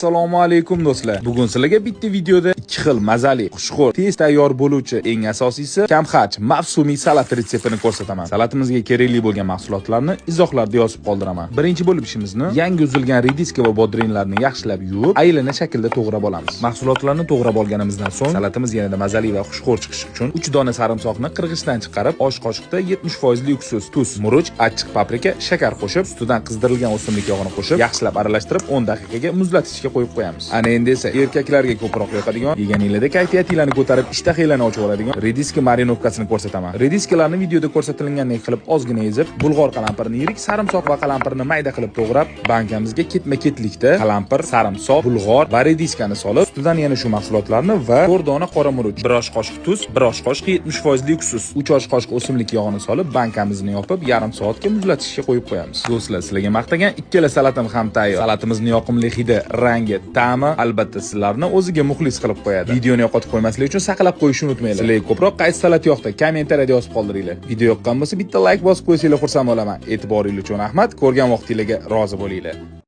Assalomu alaykum, do'stlar. Bugun sizlarga bitta videoda ikki xil mazali, xushxo'r, tez tayyor bo'luvchi, eng asosiysi kam xarj mavsumiy salat retseptini ko'rsataman. Salatimizga kerakli bo'lgan mahsulotlarni izohlarda yozib qoldiraman. Birinchi bo'lib ishimizni yangi uzilgan rediska va bodringlarni yaxshilab yuvib, aylana shaklda to'g'rab olamiz. Mahsulotlarni to'g'rab olganimizdan so'ng salatimiz yanada mazali va xushxo'r chiqishi uchun 3 dona sarimsoqni qirg'ichdan chiqarib, osh qoshiqda 70% li uksus, tuz, murch, achchiq paprika, shakar qo'shib, ustidan qizdirilgan o'simlik yog'ini qo'shib, yaxshilab aralashtirib 10 daqiqaga muzlatishga qo'yib qo'yamiz. Ana endi esa erkaklarga ko'proq yoqadigan, yeganinglarda kayfiyatinglarni ko'tarib, ishtahanglarni ochib oladigan rediska marinovkasini ko'rsataman. Rediskalarni videoda ko'rsatilgandek qilib ozgina ezib, bulg'or qalampirni yirik, sarimsoq va qalampirni mayda qilib to'g'rab, bankamizga ketma-ketlikda qalampir, sarimsoq, bulg'or va rediskani solib, ustidan yana shu mahsulotlarni va 4 dona qora murch, 1 osh qoshiq tuz, 1 osh qoshiq 70% li uksus, 3 osh qoshiq o'simlik yog'ini solib, bankamizni yopib, yarim soatga muzlatishga qo'yib qo'yamiz. Do'stlar, sizlarga maqtagan ikkala salatim ham tayyor. Salatimizni yoqimli hidi, rangi, ta'mi albatta sizlarni o'ziga muxlis qilib qo'yadi. Videoni yo'qotib qo'ymaslik uchun saqlab qo'yishni unutmanglar. Sizlarga ko'proq qaysi salat yoqdi? Kommentariyada yozib qoldiringlar. Video yoqqan bo'lsa, bitta like bosib qo'ysanglar, xursand bo'laman. E'tiboringiz uchun rahmat. Ko'rgan vaqtingizga rozi bo'linglar.